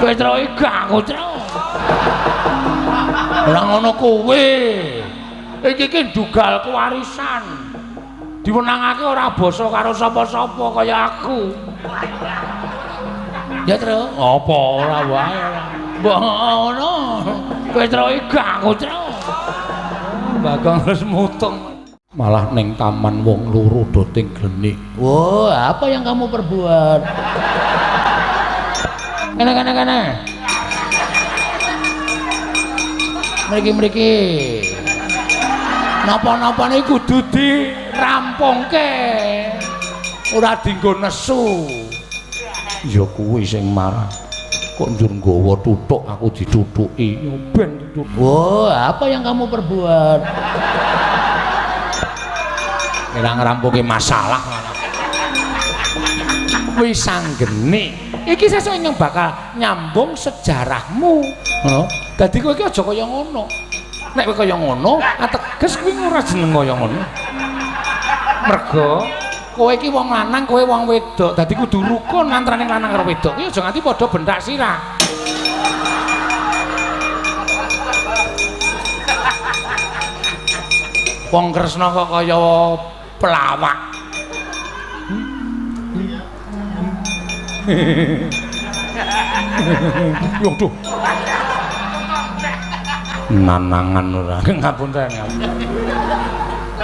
Petro iki aku, Tru. Ora ngono kowe. Iki ki ndugal kewarisan. Diwenangake ora basa karo sapa-sapa kaya aku. Ya, Tru. Apa ora wae. Mbok ngono. Petro iki aku, Tru. Bagong terus mutung. Malah ning taman wong loro do ting glenik. Wah, apa yang kamu perbuat? Kene kene kene. Mriki mriki. Napa-napane kudu dirampungke. Ora dienggo nesu. Ya kuwi sing marah. Kok njur nggawa tutuk aku ditutuki. Ya ben ditutuk. Wah, apa yang kamu perbuat? Ora ngrampungi masalah malah. Wis anggene. Iki sesuk yang bakal nyambung sejarahmu. Ngono. Dadi kowe iki aja kaya ngono. Nek kowe kaya ngono, ateges kuwi ora jeneng kaya ngono. Mergo kowe iki wong lanang, kowe wong wedok. Dadi kudu rukun antaraning lanang karo wedok. Kuwi aja nganti padha bentak sirah. Wong Kresna kok kaya pelawak. Yo duh. Nanangan ora. Ngapunten.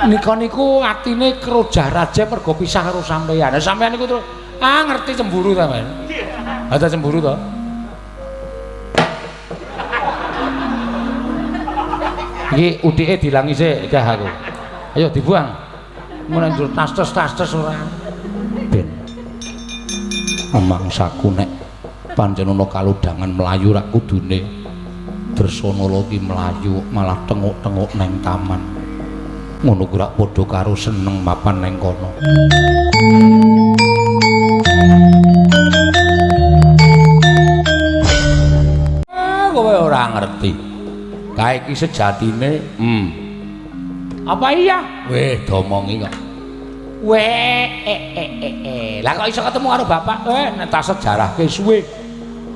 Nika niku atine krojah raja mergo pisah karo sampeyan. Lah sampeyan niku terus ah ngerti cemburu ta, Mas? Ha ta cemburu to? Iki utike dilangi sik gah aku. Ayo dibuang. Mun njur tas-tas ora. Ben. Mangsaku nek pancen ana kalodhangan mlayu rak kudune Dresanala ki mlayu malah tenguk-tenguk neng taman. Ngono ku rak padha karo seneng mapan neng kono. Kowe ora ngerti. Kae iki sejatine Apa iya? Weh, domongi kok. Weh, Lah kok iso ketemu karo bapak? Nek tak sejarahke suwe.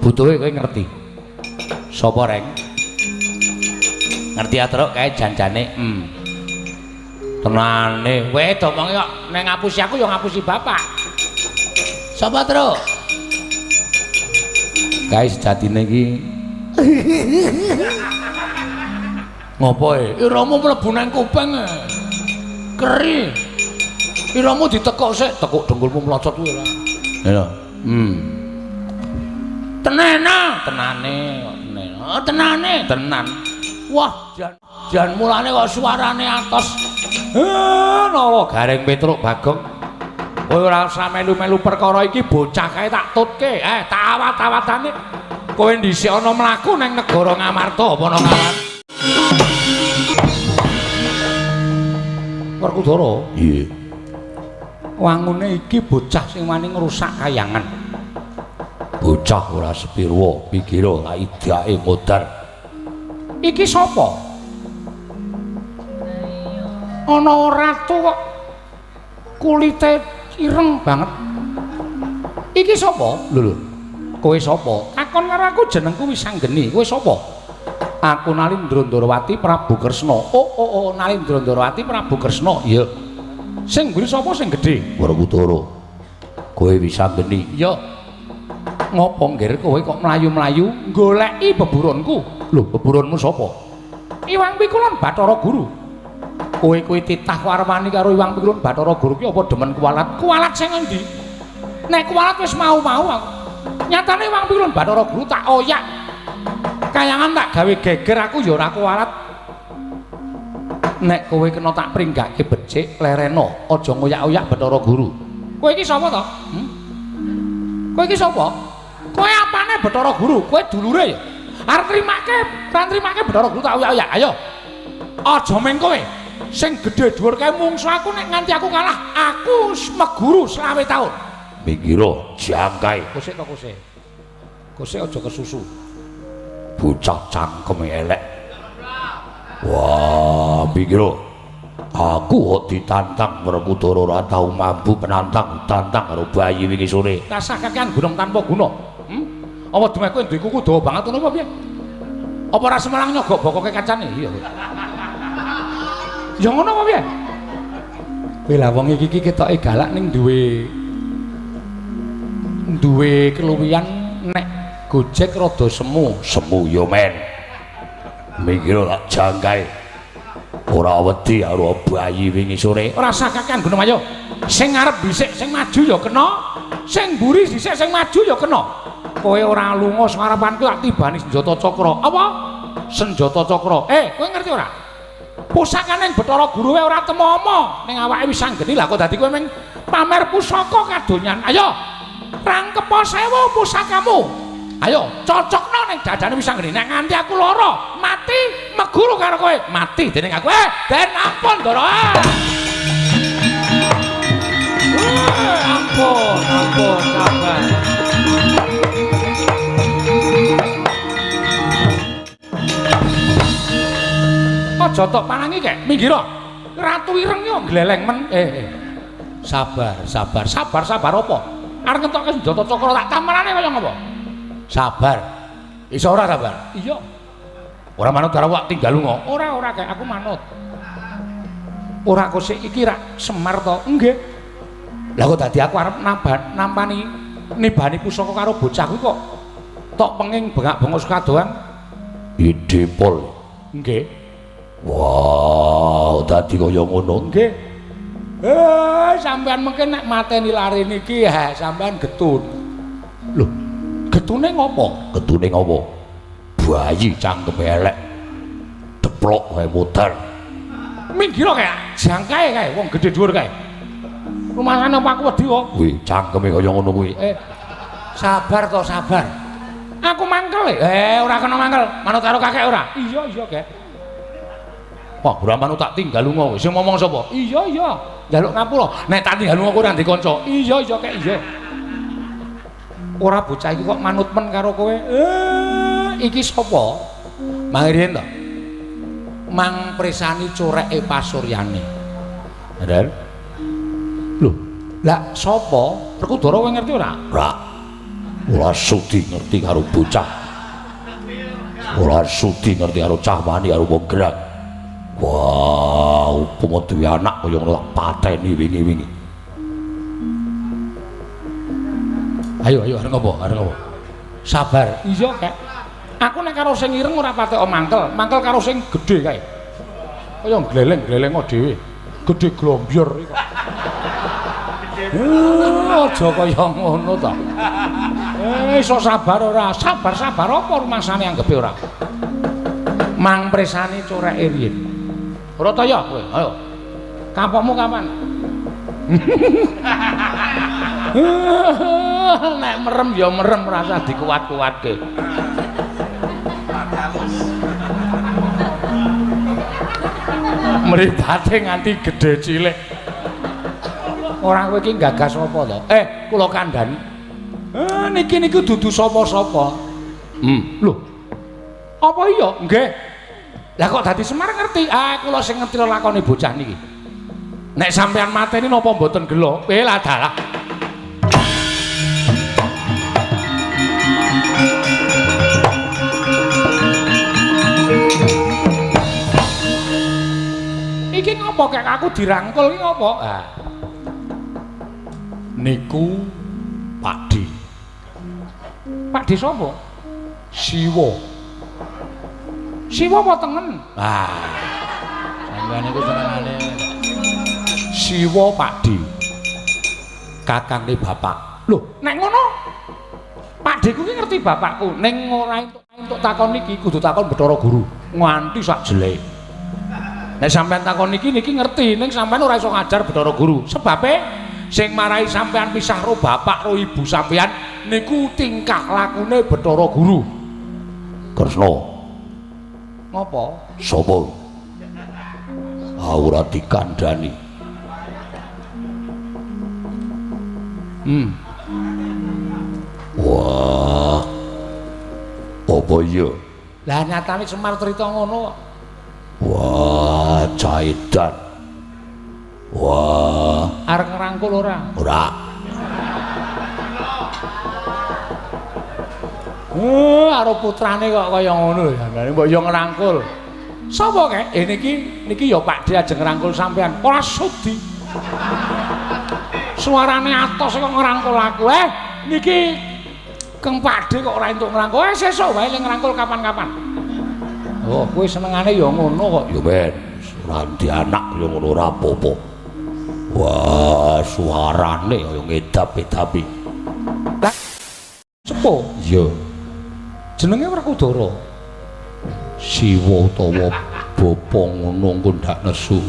Butuhe kowe ngerti. Sapa reng? Ngerti atruk kae janjane. Tenane. Weh, domongi kok nek ngapusi aku ya ngapusi bapak. Sapa, Truk? Kae sejatine iki ngopo e? Iramu mlebu nang kuping. Keri. Iramu ditekuk sik, tekuk dengkulmu mlocot kuwi ora. Lho. Tenena, tenane kok tenena. Oh, tenane, tenan. Wah, jan mulane kok suarane atos. Nala Gareng Petruk Bagong. Kowe ora usah melu-melu perkara iki, bocah kae tak tutke. Tak awat-awatane. Kowe dhisik ana mlaku nang negara Ngamarta apa nang Ngamarta? Werkudara. Iya. Wangune iki bocah sing wani ngrusak kayangan. Bocah ora sepirwa, pikira lak idake modar. Iki sapa? Ana ratu kok kulite ireng banget. Iki sapa? Lho lho. Kowe sapa? Takon karo aku jenengku Wisanggeni. Kowe sapa? Aku Nalindra Ndrawati Prabu Kresna. Oh oh oh, Nalindra Ndrawati Prabu Kresna. Iya. Sing mburi sapa sing gedhe? Werkudara. Kowe Wisanggeni. Iya. Ngopo nggir kowe kok mlayu-mlayu goleki beburonku? Lho, beburonmu sapa? Iwang Pikulon Bathara Guru. Kowe kuwi titah warwani karo Iwang Pikulon Bathara Guru ki apa demen kuwalat? Kuwalat sing endi? Nek kuwalat wis mau-mau aku. Nyatane Iwang Pikulon Bathara Guru tak oyak. Kayangan tak gawe geger aku ya ora kuwalat. Nek kowe kena tak pringgake becik lereno, aja ngoyak-oyak Bathara Guru. Kowe iki sapa to? Kowe iki sapa? Kowe apane Bathara Guru? Kowe dulure ya? Arep trimake, ora trimake Bathara Guru tak oyak-oyak. Ayo. Aja meng kowe. Sing gedhe dhuwur kae mungsu aku nek nganti aku kalah, aku meguru 25 taun. Mikira jangkae. Kosek to kosek. Kosek aja kesusu. Bocah cangkeme elek. Wah, pikira aku kok ditantang Werkudara ora tau mampu penantang tantang karo bayi wingi sore. Rasah kakean gunung tanpa guna. Apa dumeh kowe duwe kuku dawa banget ngono apa piye? Apa ora Semelang nyogok bokoke kancane? Iya. Ya ngono apa piye? Kowe lah wong iki iki ketoke galak ning duwe keluwihan nek Gojek rada semu. Semu ya men. Mikir tak jangkae. Ora wedi karo bayi wingi sore. Ora usah kakean Gunung Ayo. Sing ngarep dhisik sing maju ya kena, sing mburi dhisik sing maju ya kena. Kowe ora lunga sing arepanku tak tibani senjata cakra. Apa? Senjata cakra. Kowe ngerti ora? Pusakane Bathara Guru wae ora temomo ning awake wis anggeni lah kok dadi kowe mung pamer pusaka kadonyan. Ayo rangkepa sewu pusakamu. Ayo cocokno ning dadane wis anggeni. Nek nganti aku lara, mati meguru karo kowe. Mati dening aku. Den ampun Ndara. Ampun, ampun, sabar. Aja tok panangi kek, minggir. Ratu ireng yo gleleng men. Sabar, sabar, sabar, sabar apa? Arep ngentokke senjata cakra tak tamarane kaya ngopo? Sabar. Iso ora sabar? Iya. Ora manut karo wak tinggal lunga. Ora, ora kek aku manut. Ora kok sik iki rak Semar to? Nggih. Lah kok dadi aku arep nampani nibani pusaka karo bocah kuwi kok tok penging bengak-bengok sekadoan. Ide pol. Nggih. Wah, dadi kaya ngono. Nggih. Sampean mungkin nek mateni lare niki, ha sampean getun. Lho, getune ngopo? Getune ngopo? Bayi cangkeme elek. Deplok wae muter. Minggir kae, jangkae kae wong gedhe dhuwur kae. Rumasane apa aku wedi kok? Kuwi cangkeme kaya ngono kuwi. Sabar to, sabar. Aku mangkel. Ora kena mangkel. Manut karo kakek ora? Iya, iya, Kek. Wah, ora manut tak tinggal lunga kowe. Sing ngomong sapa? Iya, iya. Njaluk ngapura. Nek tak tinggal lunga kowe ora ndek kanca. Iya, iya, Kek, iya. Ora bocah iki kok manut men karo kowe. Iki sapa? Mang riyen to. Mang presani coreke pasuryane. Bener? Lho, lah sapa? Werkudara kowe ngerti ora? Ora. Ora sudi ngerti karo bocah. Ora sudi ngerti karo cah wani karo wong gerak. Wah, upama duwe anak kaya ngono tak pateni wingi-wingi. Ayo, ayo arep ngopo? Arep ngopo? Sabar. Iya, Kek. Aku nek karo sing ireng ora patek mangkel, mangkel karo sing gedhe kae. Kaya gleleng-gleleng dhewe. Gedhe glombyor iki kok. Aja kaya ngono to. Iso sabar ora? Sabar-sabar apa rumasane anggepe ora? Mang presani coreke riyin. Ora ta ya kowe? Ayo. Kapokmu kapan? Nek merem ya merem rasa dikuat-kuatke. Mripate nganti gedhe cilik. Ora kowe iki gagas apa to? Kula kandhani. Niki niku dudu sapa-sapa. Lho. Apa iya? Nggih. Lah kok dadi Semar ngerti? Ah, kula sing ngerti lakone bocah niki. Nek sampean mateni napa mboten gelo? Lah dalah. Iki ngopo kek aku dirangkul iki ngopo? Ah. Niku Pakdi. Pakdi sapa? Siwa. Siwa apa tengen? Ah. Sampeyan niku senengane Siwa Pakdi. Kakangne bapak. Lho, nek ngono Pakdiku ki ngerti bapakku, ning ora entuk takon niki kudu takon Bathara Guru nganti sak jelek. Nek sampean takon niki niki ngerti, ning sampean ora iso ngajar Bathara Guru. Sebabe sing marai sampean pisah ro bapak ro ibu sampean niku tingkah lakune Bathara Guru. Kresna. Ngopo? Sapa? Ora dikandhani. Wah. Apa iya? Lah nyatane Semar crita ngono kok. Wah, caidan. Wah, arep ngrangkul ora? Ora. Karo putrane kok kaya ngono ya. Mbok yo ngrangkul. Sapa kek? Niki niki ya Pakde ajeng ngrangkul sampean. Ora sudi. Suarane atos kok ngrangkul aku. Niki Kang Pakde kok ora entuk ngrangkul. Sesuk wae le ngrangkul kapan-kapan. Oh, kowe senengane ya ngono kok. Ya ben, ora ndi anak ya ngono ora apa-apa. Wah, suarane kaya ngedap-edapi. Lah sepo? Iya. Jenenge Werkudara. Siwa utawa bapa ngono engko ndak nesu.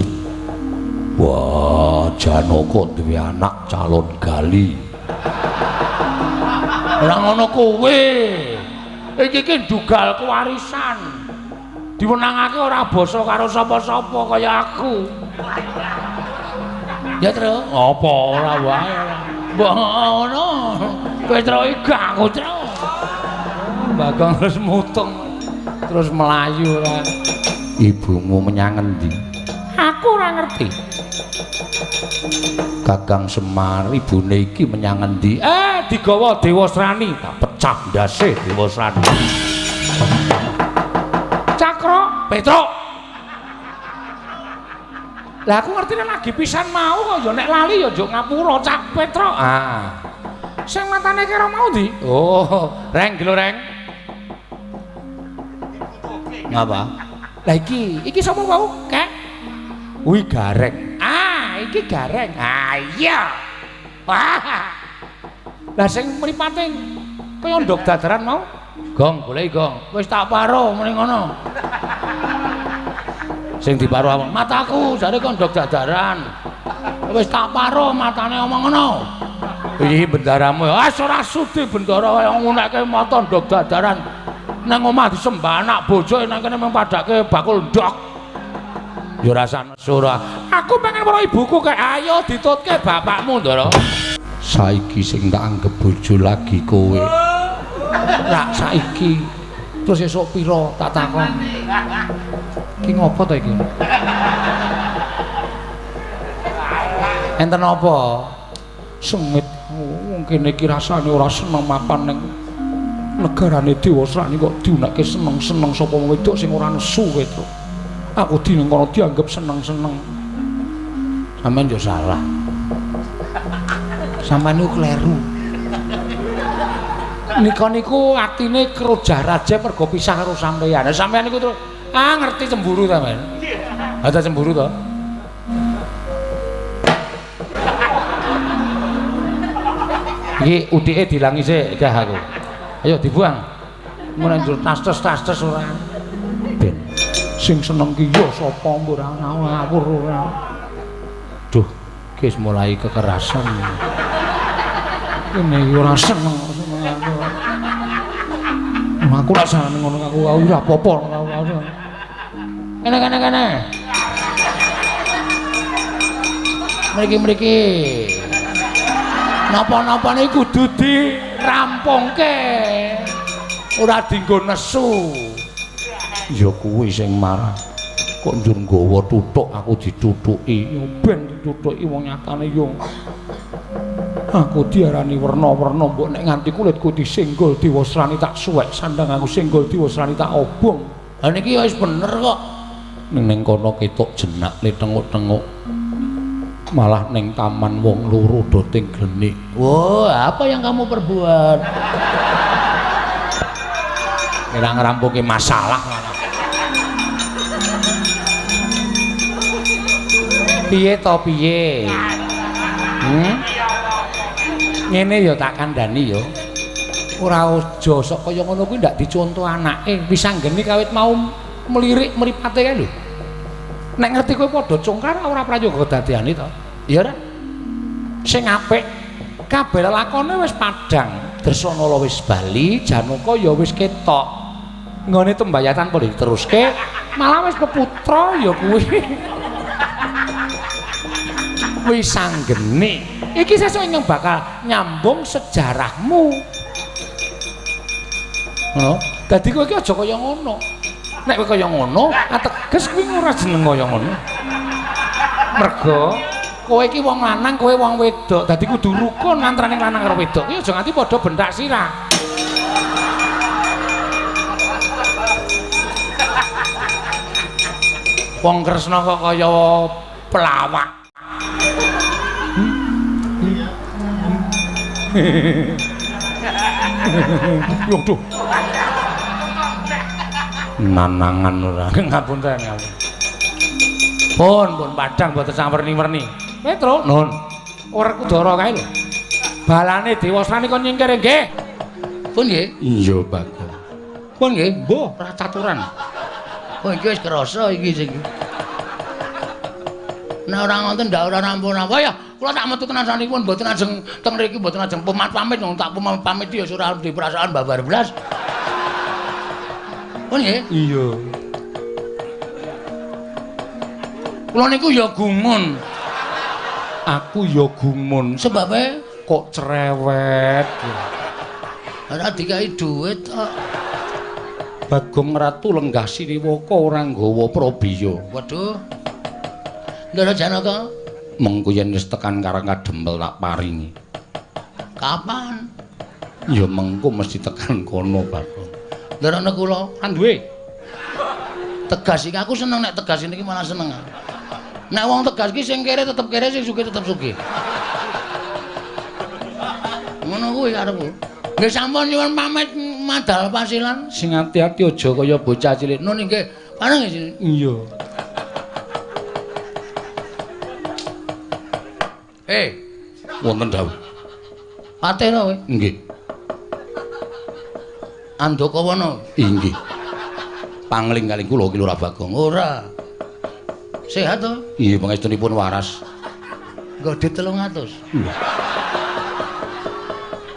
Wah, Janaka duwe anak calon gali. Ora ngono kowe. Iki ki ndugal kewarisan. Diwenangake ora basa karo sapa-sapa kaya aku. Ya, Tru. Apa ora wae. Mbok ngono. Kowe Tru iki aku, Tru. Bagong terus mutung. Terus melayu ora. Ibumu menyang endi? Aku ora ngerti. Kakang Semar ibune iki menyang endi? Digawa Dewasrani. Tak pecah ndase Dewasrani. Cakra, Petruk. Lah aku ngertine lagi pisan mau kok ya nek lali ya njuk ngapura Cak Petruk. Ah. Sing matane kira mau ndi? Oh, reng gelo reng. Ngapa? Lah iki, iki sapa wau? Kek. Kuwi Gareng. Ah, iki Gareng. Ah iya. Wah. Lah sing mripate kaya ndok dadaran mau? Gong, goleki gong. Wis tak paro muni ngono. Sing diparo apa? Mataku jare kon ndok dadaran. Wis tak paro matane omong ngono. Iki bendaramu. Ah ora sudi bendara kaya ngunekke mata ndok dadaran. Nang omah disembah anak bojo nang kene mung padake bakul ndok. Ya rasane ora. Aku pengen weruh ibuku kek ayo ditutke bapakmu, Ndara. Saiki sing tak anggep bojo lagi kowe. Rak saiki terus esuk pira tak takon. Iki ngopo to iki? Enten apa? Sengit wong kene iki rasane ora seneng mapan ning negarane Dewasrani kok diunake seneng-seneng sapa wong wedok sing ora nesu wedok. Aku dene kono dianggep seneng-seneng. Sampeyan yo salah. Sampeyan niku kleru. Nika niku atine krojah raja mergo pisah karo sampeyan. Lah sampeyan niku terus ngerti cemburu ta, Men? Ha ta cemburu to? Iki utike dilangi sik gah aku. Ayo dibuang. Mun njur tas-tas ora. Ben sing seneng ki ya sapa mbok ora ngawur ora. Duh, iki wis mulai kekerasan. Ini ora seneng aku. Aku ora seneng ngono aku ora apa-apa aku. Kene kene kene. Mriki mriki. Napa-napane kudu dirampungke. Ora dienggo nesu. Ya kuwi sing marah. Kok njur nggawa tuthuk aku dithuthuki. Ya ben dithuthuki wong nyatane yo. Aku diarani werna-werna mbok nek nganti kulitku disenggol Dewasrani tak suwek sandang aku senggol Dewasrani tak obong. Lah niki ya wis bener kok. Ning kono ketok jenak le tenguk-tenguk. Malah ning taman wong loro do ting glenik. Wah, apa yang kamu perbuat? Kira ngrampuki masalah malah. Piye to piye? Ngene ya tak kandhani ya. Ora aja sok kaya ngono kuwi ndak dicontoh anake. Wisanggeni kawit mau melirik mripate kae lho. Nek ngerti kowe padha congkar ora prayoga kedadiane to. Iya ora? Sing apik kabeh lelakone wis padhang. Dresanala wis bali, Janaka ya wis ketok. Nggone tembayatan padha diteruske, malah wis peputra ya kuwi. Wisanggeni. Iki sesuk ingkang bakal nyambung sejarahmu. Ngono. Dadi kowe iki aja kaya ngono. Nek kowe kaya ngono, ateges kuwi ora jeneng kaya ngono. Mergo kowe iki wong lanang, kowe wong wedok. Dadi kudu rukun antaraning lanang karo wedok. Kuwi aja nganti padha bentak sirah. Wong Kresna kok kaya pelawak. Yo duh. Nanangan ora. Ngapunten ngapunten. Pun pun padhang mboten sawerni-werni. Petro, nun. Werkudara kae lho. Balane Dewasrani kon nyingkir nggih. Pun nggih. Iya, Bagong. Pun nggih, mbuh ora caturan. Oh iki wis krasa iki sing. Nek ora ngoten ndak ora rampung-rampung ya. Kula tak metu tenan sanipun mboten ajeng teng mriki mboten ajeng pamit wong tak pamit ya ora duwe perasaan babar blas. Pun nggih? Iya. Kula niku ya gumun. Aku ya gumun. Sebabe kok cerewet. Ora dikai dhuwit kok. Bagong Ratu lenggah siniwaka ora nggawa prabiya. Waduh. Ndara Janaka, mengko yen wis tekan Karang Kadempel tak paringi. Kapan? Ya mengko mesti tekan kono, Bagong. Ndara kula kan duwe. Tegas iki aku seneng nek tegas niki malah seneng. Nek wong tegas iki sing kere tetep kere, sing sugih tetep sugih. Ngono kuwi karepku. Nggih sampun nyuwun pamit madal pasilan. Sing ati-ati aja kaya bocah cilik. Nun nggih. Pareng nggih. Iya. Wonten dawuh. Patih to kowe? Nggih. Andakawana? Inggih. Pangling kaling kula ki Lurah Bagong. Ora. Sehat to? Iya, pangestunipun waras. Nggo dit 300.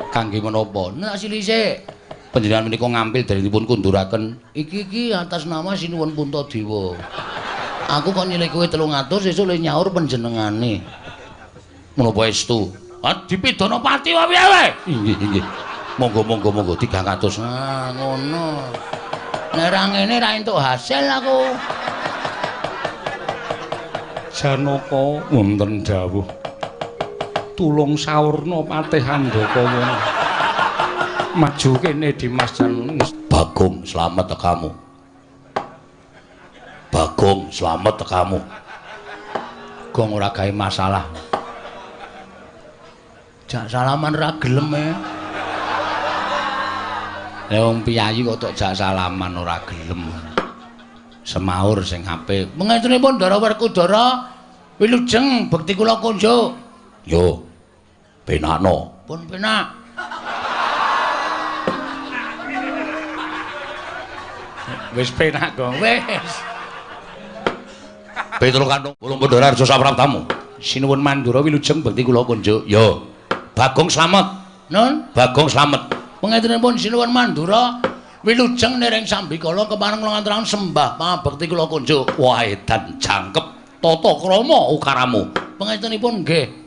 Kangge menapa? Nek silisik. Panjenengan menika ngampil darinipun kunduraken. Iki iki atas nama Sinuwun Puntadewa. Aku kok nyilih kowe 300 sesuk le nyaur panjenengane. Menapa estu? Ah dipidana pati wae piye kowe? Inggih, inggih. Monggo monggo monggo 300. Ah ngono. Nek ra ngene ra entuk hasil aku. Janaka wonten dawuh. Tulung saurna Patih Andakawana. Maju kene Dimas Jan. Bagong slamet tekamu. Bagong slamet tekamu. Gong ora gawe masalah. Jak salaman ra gelem e. Lah wong piyayi kok tok jak salaman ora gelem. Semaur sing apik. Mengestunipun Ndara Werkudara wilujeng bekti kula kunjuk. Yo. Penakno. Pun penak. Wis penak, Gong. Wis. Petro Kanthong Bulung Pandhara Sapraptamu. Sinuwun Mandura wilujeng bekti kula kunjuk. Yo. Bagong slamet. Nun, Bagong slamet. Pangestunipun Sinuwun Mandura wilujeng nering sambikala kepareng kula ngaturaken sembah pangabekti kula kunjuk. Wah edan jangkep tata krama ukaramu. Pangestunipun nggih.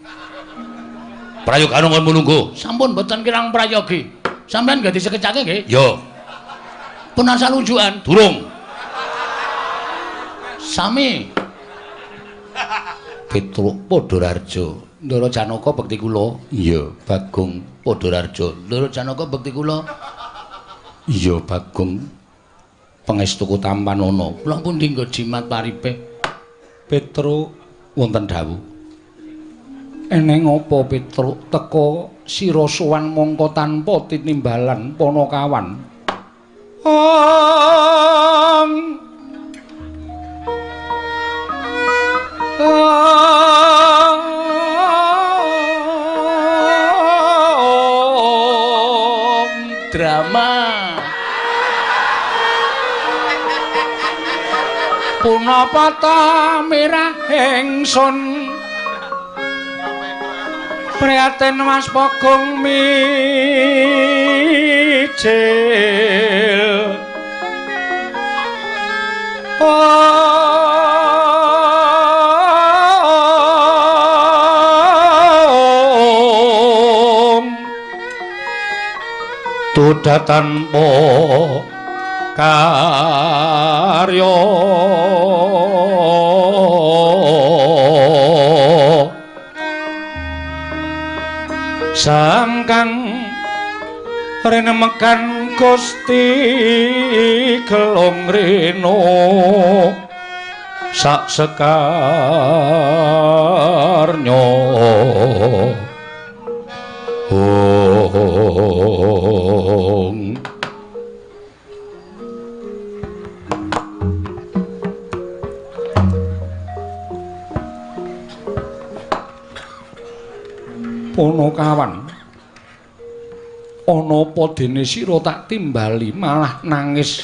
Prayogane kon mulungguh. Sampun boten kirang prayogi. Sampeyan nggih disekecake nggih? Yo. Pun asal unjukan. Durung. Sami. Petruk Pandharaharja. Ndara Janaka bekti kula. Iya, Bagong Pandharaharja. Ndara Janaka bekti kula. Iya, Bagong. Pangestuku tampanana. Kula pundi nggo jimat paripe? Petruk wonten dawuh. Eneng apa Petruk teka sira sowan mongko tanpa tinimbalan panakawan. Om. Om drama. Punapa ta mirah ingsun prihatin Mas Bagong mijil. Om Tuda tanpa karya sangkang renemekan Gusti Gelong Reno. Sak sekarnyo ong. Ponokawan, ana apa dene sira tak timbali malah nangis?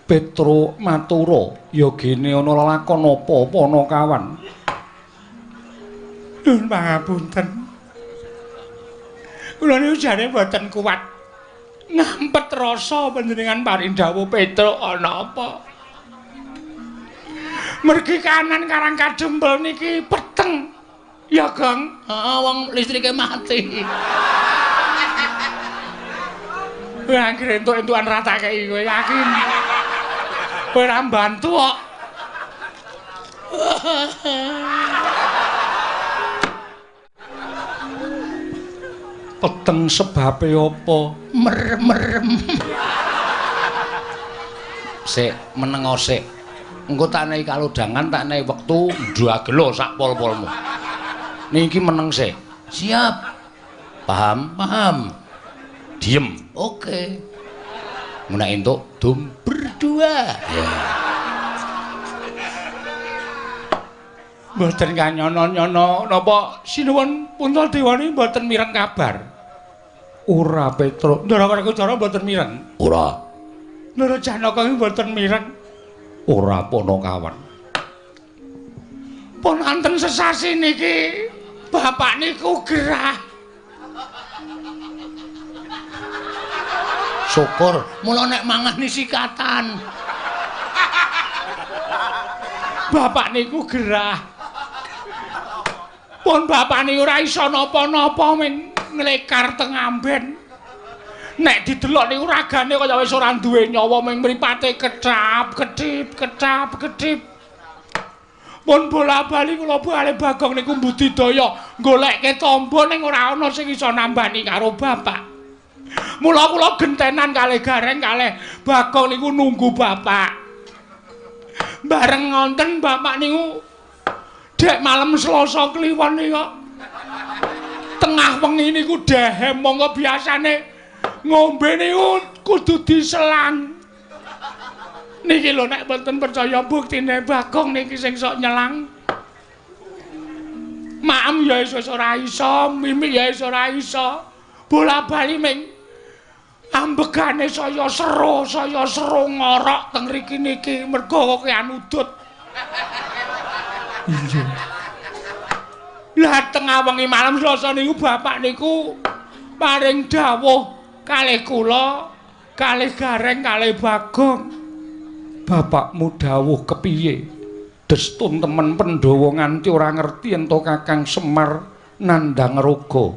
Petro matura, ya gene ana lelakon apa Ponokawan? Nyuwun pangapunten. Kula niku jane mboten kuat ngampet rasa panjenengan paring dawuh Petro ana apa? Mergi kanan Karang Kadempel niki peteng. Ya, Gong. Heeh, wong listrike mati. Kowe anggere entuk-entukan ra tak kei kowe yakin. Kowe ora mbantu kok. Peteng sebabe apa? Merem-merem. Sik, menengo sik. Engko tak nehi kalodhangan, tak nehi wektu ndagelo sak pol-polmu. Niki meneng sik. Siap. Paham? Paham. Diem. Oke. Nek entuk dum berdua. Ya. Mboten kanyono-nyono napa sinuwun Puntadewa niki mboten mireng kabar. Ora Petro. Ndara Werkudara mboten mireng. Ora. Ndara Janaka iki mboten mireng. Ora Ponokawan. Pun wonten sesasi niki bapak niku gerah. Syukur mula nek mangan sikatan. Bapak niku gerah. Pun bapak niku ora iso napa-napa men nglekar teng amben. Nek didelok niku ragane kaya wis ora duwe nyawa ming mripate kecap kedip kecap kedip. Pun bola-bali kula bali Bagong niku mbudidaya golekke tamba ning ora ana sing iso nambani karo bapak. Mula kula gentenan kalih Gareng kalih Bagong niku nunggu bapak. Bareng ngonten bapak niku dek malam Selasa Kliwon niku tengah wengi niku dehem monggo biasane ngombe niku kudu diselang. Niki lho nek mboten percaya buktine Bagong niki sing sok nyelang. Maem ya wis ora iso, mimik ya wis ora iso. Bola-bali ming ambegane saya seru ngorok teng mriki niki mergo kokean udut. Iya. Lah tengah wengi malam Selasa niku bapak niku paring dawuh kalih kula, kalih Gareng, kalih Bagong. Bapakmu dawuh kepiye? Destun temen Pandhawa nganti ora ngerti ento Kakang Semar nandhang raga.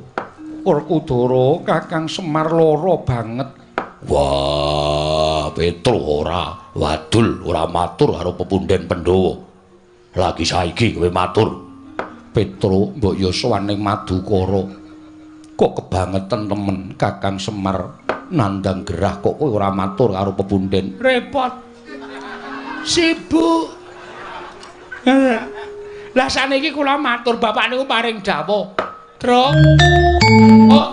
Werkudara Kakang Semar lara banget. Wah, Petro ora wadul, ora matur karo pepunden Pandhawa. Lagi saiki kowe matur. Petro mbok ya sowan ning Madukara. Kok kebangetan temen Kakang Semar nandhang gerah kok kowe ora matur karo pepunden. Repot. Sibuk. Lah saniki kula matur bapak niku paring dawuh. Truk. Oh.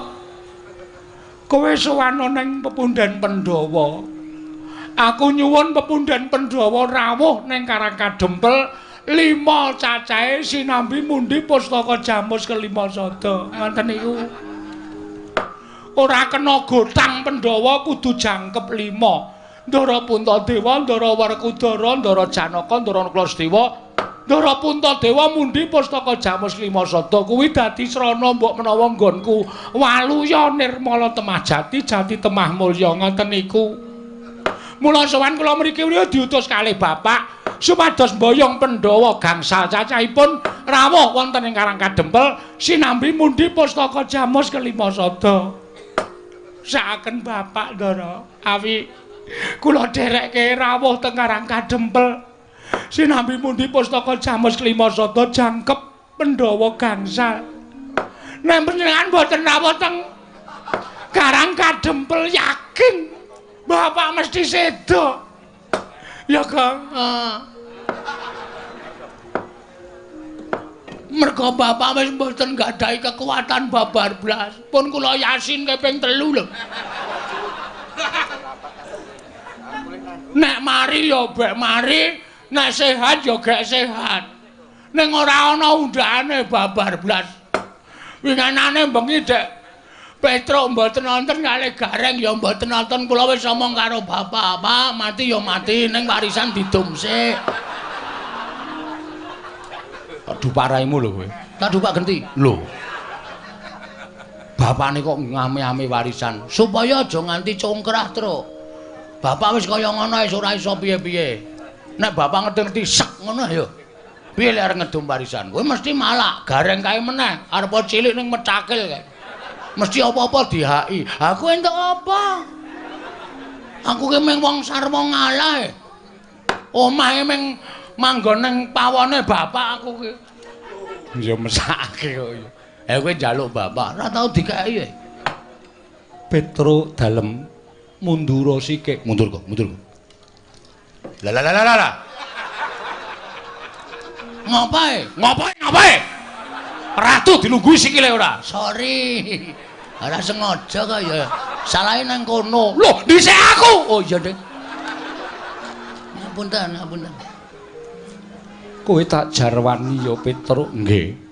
Kowe sowan ning pepunden Pandhawa. Aku nyuwun pepunden Pandhawa rawuh ning Karang Kadempel 5 cacahe sinambi mundi pustaka jamus kelima sada. Ngoten niku. Ora kena gotang Pandhawa kudu jangkep 5. Ndara Puntadewa, Ndara Werkudara, Ndara Janaka, Ndara Nakula, Ndara Puntadewa mundi pustaka jamus lima sada kuwi dadi srana mbok menawa nggonku waluya nirmala temah jati jati temah mulya ngoten niku. Mula sowan kula mriki diutus kalih bapak supados mboyong Pandhawa gangsal cacahipun rawuh wonten ing Karang Kadempel sinambi mundi pustaka jamus kelima sada. Saaken bapak Ndara awi kula dherekke rawuh teng Karang Kadempel sinambi mundi pustaka jamus kelima sada jangkep Pandhawa gangsal. Nek panjenengan mboten rawuh teng Karang Kadempel yakin bapak mesti sedo. Ya Kang. Mergo bapak wis mboten gadahi kekuatan babar blas. Pun kula yasin ping 3 lho. Nek mari ya bek mari, nek sehat ya gek sehat. Ning ora ana undhane babar blas. Winganane bengi Dek Petruk mboten nonton kalih Gareng ya mboten nonton. Kula wis omong karo bapak, Pak, mati ya mati ning warisan didum sik. Aduh paraimu lho kowe. Tak dupak genti. Lho. Bapakne kok ngame-ame warisan supaya aja nganti congkrah, Truk. Bapak wis kaya ngono wis ora iso piye-piye. Nek bapak ngerti-ngerti sek ngono ya. Piye lek arep ngedum warisan? Kowe mesti malak, Gareng kae meneh, arep cilik ning mecakil kae. Mesti apa-apa dihaki. Aku entuk apa? Aku ki mung wong sarwa ngalah. Omahe mung manggon ning pawone bapak aku ki. Ya mesakake kok ya. Kowe njaluk bapak, ora tau dikeki. Petruk dalem mundura sikik. Mundur kok, mundur kok. Lah lah lah lah. Ngopae? Ngopae, ngopae? Ratu dilungguhi sikile ora? Sorry. Ora sengaja kok ya. Salahe nang kono. Lho, dhisik aku. Oh iya, Dik. Ngapunten, ngapunten. Kowe tak jarwani ya Petruk. Nggih.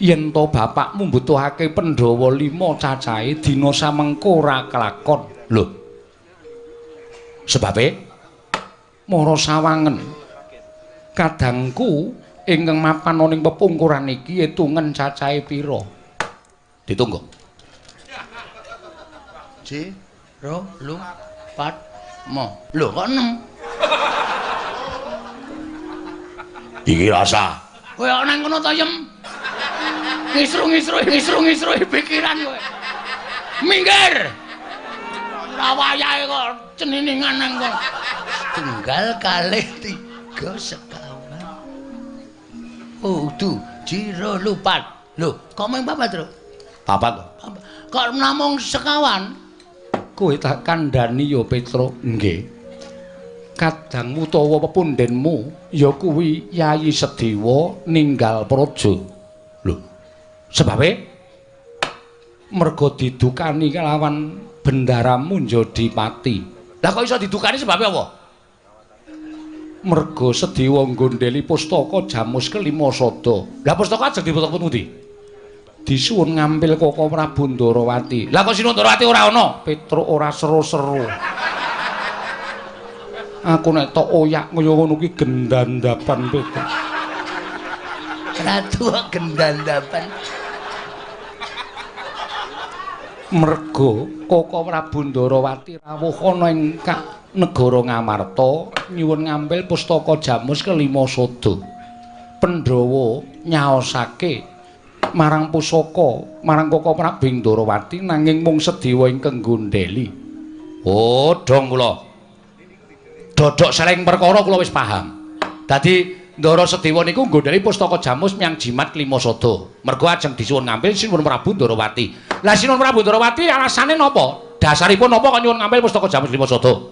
Yen to bapakmu mbutuhake Pandhawa 5 cacahe dina samengko ora kelakon. Lho. Sebabe mara sawangen. Kadangku ingkang mapan ana ing pepungkuran iki etungen cacahe pira? Ditunggu. Ji, ro, lu, pat, mo. Lho kok 6? Iki rasa. Kowe kok nang kono to, Yem? Ngisru-ngisru, ngisru-ngisru pikiran kowe. Minggir. Ora wayahe kok ceniningan nang kono. Tunggal kalih 3 sekawan. Oh, du, jiro lupat. Lho, kok mung papat, Truk? Papat. Kok namung sekawan? Kowe tak kandhani ya, Petruk. Nggih. Kadang utawa pepundhenmu ya kuwi Yayi Sedewa ninggal praja. Lho. Sebabe mergo didukani kelawan Bendara Munjadipati. Lah kok iso didukani sebabe apa? Mergo Sedewa nggondheli pustaka Jamus kelima sada. Lah pustaka ajeng diputuk pundi? Disuwun ngampil Koko Prabu Ndarawati. Lah kok Sinuwun Ndarawati ora ana? Petruk ora seru-seru. Aku nek tok oyak kaya ngono kuwi gendandapan Petruk. Ratu gendandapan. Mergo Koko Prabu Ndarawati rawuh ana ing negara Ngamarta nyuwun ngambil pustaka Jamus kelima sada. Pandhawa nyaosake marang pusaka marang Koko Prabu Ndarawati nanging mung Sedewa ingkang nggondheli. Oh, dong kula. Dodok seleng perkara kula wis paham. Dadi Ndara Sedewa niku nggondheli pustaka Jamus menyang jimat kelima sada. Mergo ajeng disuwun ngambil Sinuwun Prabu Ndarawati. Lah Sinuwun Prabu Ndarawati alasane napa? Dasaripun napa kok nyuwun ngambil pustaka Jamus kelima sada?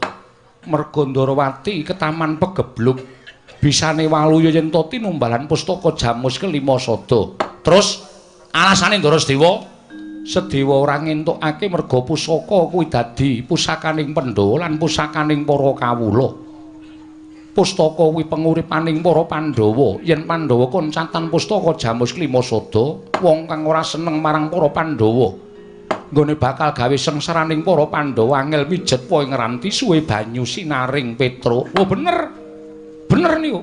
Mergo Ndarawati ketaman pegebluk bisane waluya yen to tinumbalan pustaka Jamus kelima sada. Terus alasane Ndara Sedewa, Sedewa ora ngentukake mergo pusaka kuwi dadi pusakaning Pandhawa lan pusakaning para kawula. Pustaka kuwi penguripaning para Pandhawa. Yen Pandhawa koncatan pustaka Jamus kelima sada, wong kang ora seneng marang para Pandhawa nggone bakal gawe sengsaraning para Pandhawa angel mijet wae ngranti suwe banyu sinaring Petruk. Oh bener. Bener niku.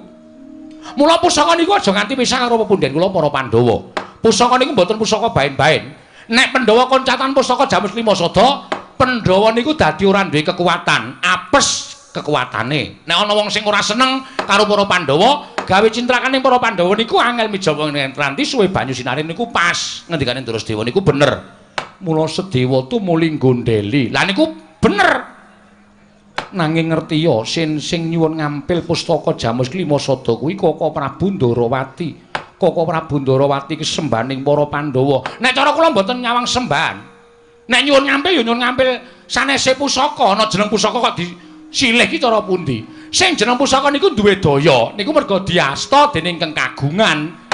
Mula pusaka niku aja nganti pisah karo pepundhen kula para Pandhawa. Pusaka niku mboten pusaka baen-baen. Nek Pandhawa koncatan pusaka Jamus lima sada, Pandhawa niku dadi ora duwe kekuatan, apes kekuatane. Nek ana wong sing ora seneng karo para Pandhawa, gawe cintrakaning para Pandhawa niku angel mijawa ngranti suwe banyu sinaring niku pas. Ngendikane Ndara Sedewa niku bener. Mula Sedewa tumuli nggondheli. Lah niku bener. Nanging ngerti ya sin sing nyuwun ngampil pustaka Jamus kelima sada kuwi Koko Prabu Ndarawati. Koko Prabu Ndarawati kesembahaning para Pandhawa. Nek cara kula mboten nyawang sembahan. Nek nyuwun ngampil ya nyuwun ngampil sanese pusaka. Ana jeneng pusaka kok disilih ki cara pundi? Sing jeneng pusaka niku duwe daya, niku mergo diasta dening kang kagungan.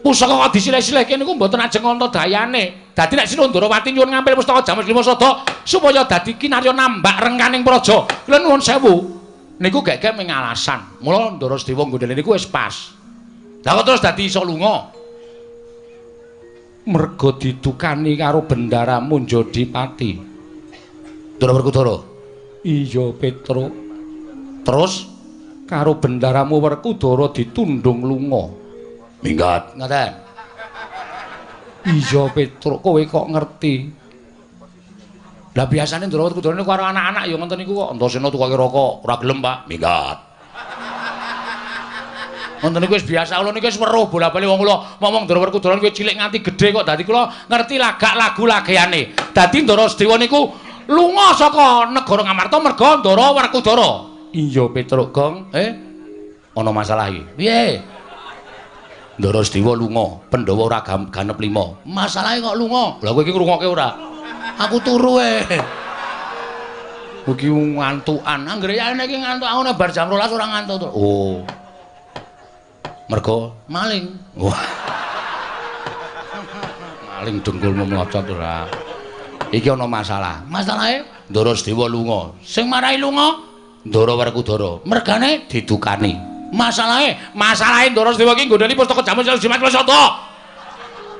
Pusaka kok disilih-silihke niku mboten ajeng antadayane. Dadi nek Sri Ndorowati nyuwun ngampil pustaka Jamus Lima Sada supaya dadi kinarya nambak rengkaning praja. Kula nuwun sewu. Niku gek-gek mung alasan. Mula Ndara Sedewa nggondheli niku wis pas. Lah kok terus dadi iso lunga? Merga didukani karo Bendara Munjodipati. Ndara Werkudara. Iya, Petruk. Terus karo bendaramu Werkudara ditundung lunga. Minggat. Ngoten. Iya, Petruk, kowe kok ngerti? Lah biasane Ndara Werkudara niku karo anak-anak ya ngoten niku kok. Antasena tukoke rokok, ora gelem, Pak. Minggat. Ngoten niku wis biasa, kula niku wis weruh bola-bali wong kula ngomong Ndara Werkudara niku cilik nganti gedhe kok dadi kula ngerti lagak lagu lageane. Dadi Ndara Sedewa niku lunga saka negara Ngamarta merga Ndara Werkudara. Iya, Petruk Gong. Ana masalah iki. Piye? Ndara Sedewa lunga, Pandhawa ora ganep 5. Masalahe kok lunga? Lah kowe iki ngrungokke ora? Aku turu e. Kowe iki ngantukan. Anggere yane iki ngantuk aku nek bar jam 12 ora ngantuk to. Oh. Mergo maling. Wah. Maling dengkulmu mlocot ora. Iki ana masalah. Masalahe Ndara Sedewa lunga. Sing marai lunga Ndara Werkudara. Mergane didukani. Masalahe, masalahe Ndara Sedewa iki nggondheli pustaka Jamus Jimat Sada.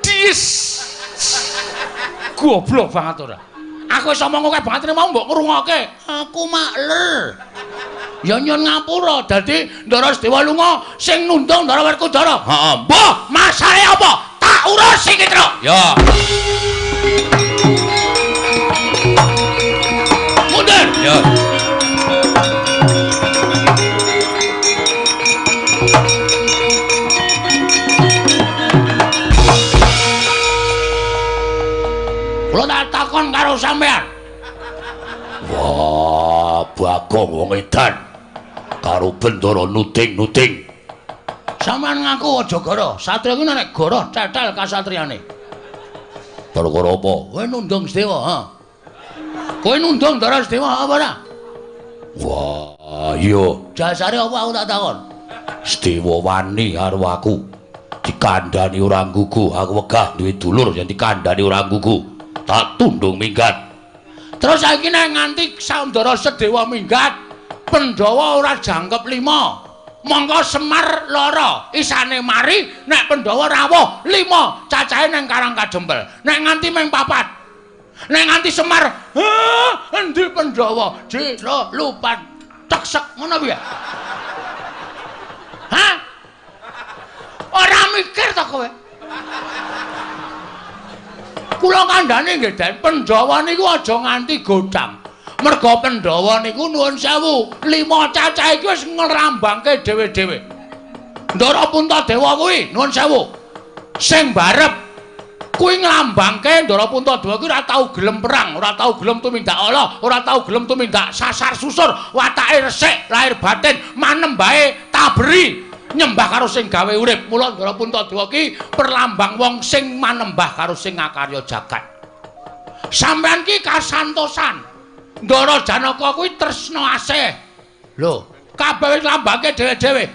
Dis. Goblok banget ora. Aku wis omong akeh banget mau mbok ngrungokke. Aku makler. Ya nyun ngapura dadi Ndara Sedewa lunga sing nundung Ndara Werkudara. Heeh. Mbah, masalahe apa? Tak urus iki, Truk. Ya. Mundur. Ya. Kula tak takon karo sampean. Wah, Bagong wong edan. Karo Bendara nuding-nuding. Sampean ngaku aja goro. Satria kuwi nek goro tetel kasatriane. Perkara apa? Kowe nundung Sedewa, ha? Kowe nundung Ndara Sedewa apa ora? Wah, iya. Jasare apa aku tak takon? Sedewa wani karo aku. Dikandhani ora nggugu, aku wegah duwe dulur yen dikandhani ora nggugu. Tak tundung minggat. Terus saiki nek nganti Ndara Sedewa minggat, Pandhawa ora jangkep 5. Mongko Semar lara, isane mari nek Pandhawa rawuh 5, cacahe nang Karang Kadempel. Nek nganti mung 4. Nek nganti Semar, endi Pandhawa? Jero lupan teksek ngono piye? Hah? Ora mikir ta kowe? Kula kandhane nggih, Den, Pandhawa niku aja nganti godhang. Merga Pandhawa niku nuwun sewu, 5 cacah iki wis ngrambangke dhewe-dhewe. Ndara Puntadewa kuwi nuwun sewu. Sing barep kuwi nglambangke Ndara Puntadewa kuwi ora tau gelem perang, ora tau gelem tumindak ala, ora tau gelem tumindak sasar susur, watake resik, lahir batin, manembahe taberi, nyembah karo sing gawe urip. Mula Ndara Puntadewa ki perlambang wong sing manembah karo sing ngakarya jagat. Sampeyan ki kasantosan. Ndara Janaka kuwi tresna asih. Lho, kabeh wis nglambangke dhewe-dhewe.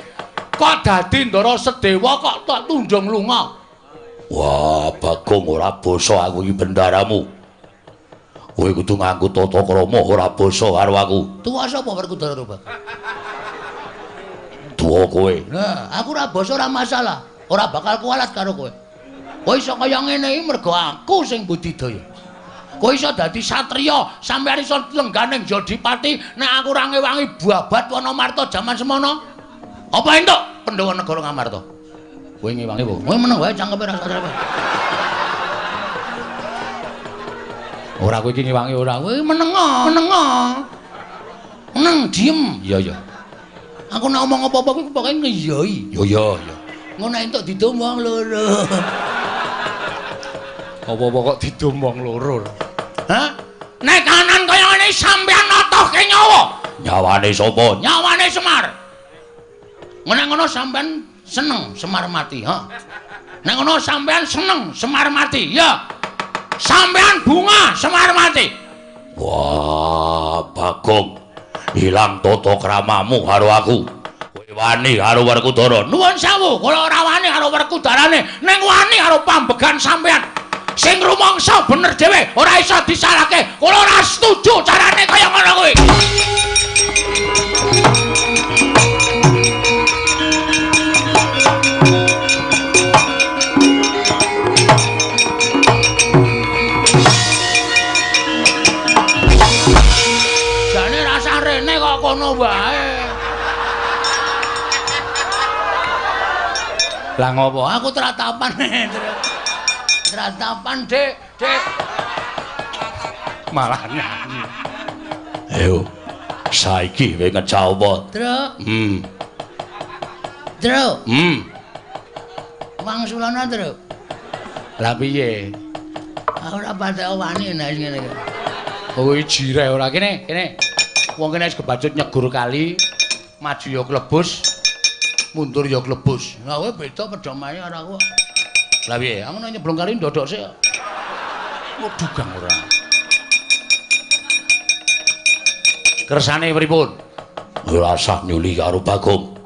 Kok dadi Ndara Sedewa kok tak tundung lunga? Wah, Bagong ora basa aku iki bendaramu. Kowe kudu nganggo tata krama ora basa karo aku. Tuwa sapa Werkudara, Pak? Tuwa kowe. Nah, aku ora basa ora masalah. Ora bakal kualat karo kowe. Kowe iso kaya ngene iki mergo aku sing budidaya. Kowe iso dadi satriya, sampeyan iso lenggah ning Jodipati nek aku ora ngewangi babat Wanamarta jaman semono. Apa entuk Pandhawa negara Ngamarta? Kowe ngewangi apa? Kowe meneng wae cangkeme ra satria. Ora kowe iki ngewangi ora. Kowe meneng, meneng. Meneng diem. Iya, iya. Aku nek omong apa-apa kuwi pokoke ngeyoi. Iya, iya, iya. Ngono entuk didum wong loro. Apa-apa kok didum wong loro. Hah? Nek kanan kaya ngene sampeyan notohke nyawa. Nyawane sapa? Nyawane Semar. Nek ngono sampeyan seneng Semar mati, ha? Nek ngono sampeyan seneng Semar mati, ya. Sampeyan bunga Semar mati. Wah, Bagong. Ilang tata kramamu karo aku. Kowe Wani karo Werkudara. Nuwun sewu, kula ora wani karo Werkudarane, ning wani karo pambegan sampean. Sing rumangsa bener dhewe, ora iso disalahke. Kula ora setuju carane kaya ngono kuwi. Jane rasah rene kok kono wae. Lah ngopo? Aku tratapan. Tratapan, Dik, Dik. Malah nyanyi. Ayo. Saiki kowe ngejawab. Truk. Truk. Wangsulana, Truk. Lah piye? Aku ora patek wani nek ngene iki. Kowe jireh ora kene, kene. Wong kene wis kebacut nyegur kali, maju ya klebus, mundur ya klebus. Lah kowe beda pedomane karo aku. Lah piye? Aku nek nyeblung kali ndodok sik. Waduh gang ora. Kersane pripun? Ora usah nyuli karo Bagong.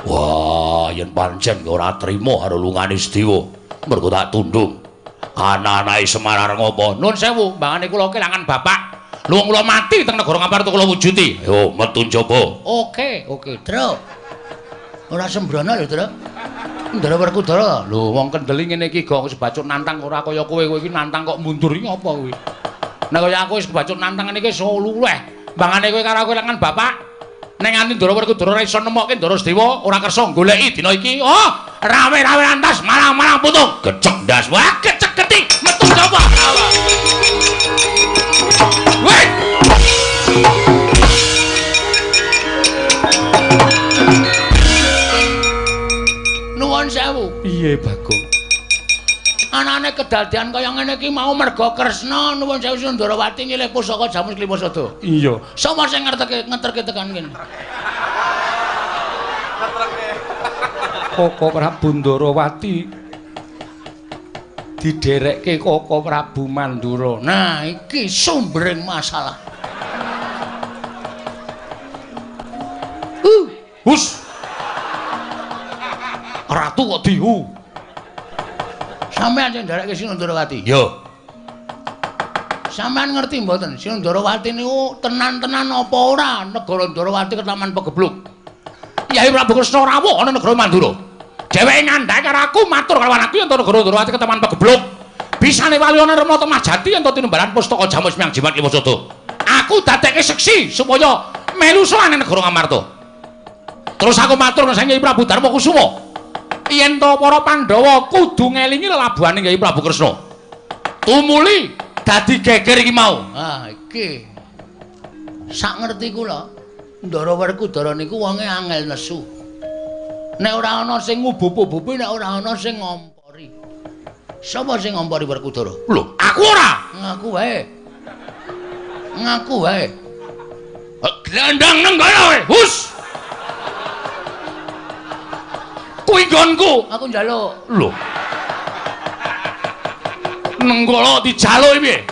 Wah, yen pancen ora trima karo lungane Sedewa, mergo tak tundung. Ana-anake Semar arep ngopo? Nuwun sewu, mbangane kula kelangan bapak. Luwung kula mati teng negara Ngamarta kula wujudi. Yo, metu njaba. Oke, oke, Truk. Ora sembrono lho, Truk. Ndara Werkudara. Lho, wong kendeli ngene iki gong wis bacut nantang ora kaya kowe. Kowe iki nantang kok mundur iki apa kowe? Nek kaya aku wis kebacut nantang ngene iki iso luweh. Mbangane kowe karo aku kelangan bapak. Nek nganti Ndara Werkudara ora iso nemokke Ndara Sedewa, ora kersa goleki dina iki. Oh, rawe-rawe lantas malang-malang putung. Gecek ndas. Wah, gecek geti. Metu sapa? Weh. Nuwun sewu. Piye, Bagong? Anane kedadian kaya ngene iki mau merga Kresna nuwun sewu Sundarawati nyilih pusaka Jamus Klimasada. Iya. Sapa sing ngerteke ngeterke tekan kene? Koko Prabu Ndarawati diderekke Koko Prabu Mandura. Nah, iki sumbering masalah. Hus. Ratu kok dihu. Sampeyan sing nderekke Sinundarawati? Yo. Sampeyan ngerti mboten Sinundarawati niku tenan-tenan apa ora negara Ndarawati ketaman pegebluk. Yai Prabu Kresna rawuh ana negara Mandura. Dheweke ngandhake karo aku matur karo aku yen negara Ndarawati ketaman pegebluk. Bisane wali ana Rama Temajati yen tinumbalan pustaka Jamus Miang Jimat Klimasada. Aku dadekke seksi supaya melu sowan negara Ngamarta. Terus aku matur nang Kyai Prabu Darma Kusuma. Yen to para Pandhawa kudu ngelingi lelabuhane Kyai Prabu Kresna. Tumuli dadi geger iki mau. Ah, iki. Sak ngerti kula, Ndara Werkudara niku wonge angel nesu. Nek ora ana sing ngubup-ubupi, nek ora ana sing ngompori. Sapa sing ngompori Werkudara? Lho, aku ora. Ngaku wae. Ngaku wae. Glandang nenggala kowe. Hus. Kuwi nggonku. Aku njaluk. Lho. Nenggala dijaluk piye?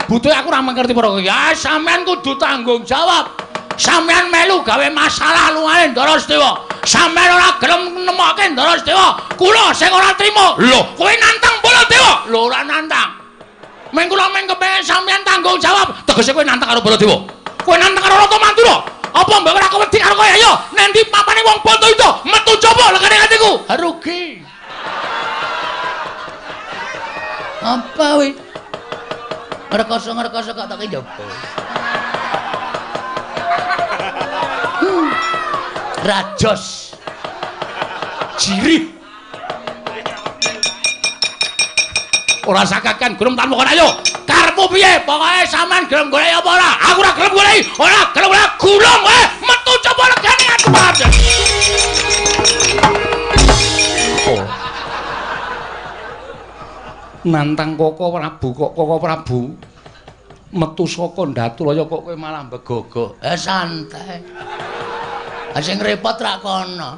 Butuhe aku ora ngerti perkara iki. Ya sampean kudu tanggung jawab. Sampean melu gawe masalah lungane Ndara Sedewa. Sampean ora gelem nemokke Ndara Sedewa. Kula sing ora trima. Lho, kowe nantang Baladewa? Lho, ora nantang. Meng kula meng kepengin sampean tanggung jawab. Tegese kowe nantang karo Baladewa. Kowe nantang karo Ratu Mandura. Apa mbok ora kewedi karo kowe? Ayo, nendi papane wong Bantayuda? Metu coba legane atiku. Rugi. Apa wi? Ngrekoso-ngrekoso kok tak njaba. Rajos. Jirih. Ora sakakan gelem tanpa kon ayo. Karepmu piye? Pokoke sampean gelem golek apa ora? Aku ora gelem golek. Ora gelem golek gulung kowe. Metu coba legane aku paham. Oh. Nantang Koko Prabu kok Koko Prabu metu saka Ndatulaya kok kowe malah mbegogok. Santai. Sing repot rak kono.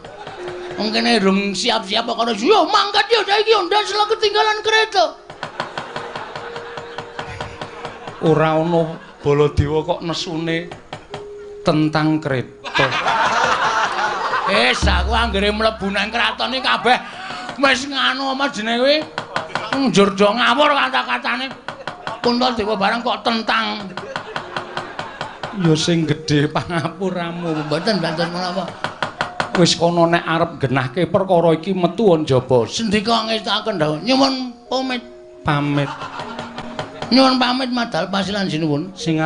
Wong kene rung siap-siap kok kono. Yo mangkat yo saiki yo ndas lho ketinggalan kereta. Ora ana Baladewa kok nesune tentang kereta. Wis aku anggere mlebu nang kraton iki kabeh wis nganu apa jenenge kuwi? Njur do ngawur kata-katane. Puntadewa barang kok tentang. Ya sing gedhe pangapuramu. Mboten mboten menapa. Wis kono nek arep genahke perkara iki metu njaba. Sendika ngestakaken dawuh. Nyuwun pamit. Pamit. Nyuwun pamit madal pasilan sinuwun. Sing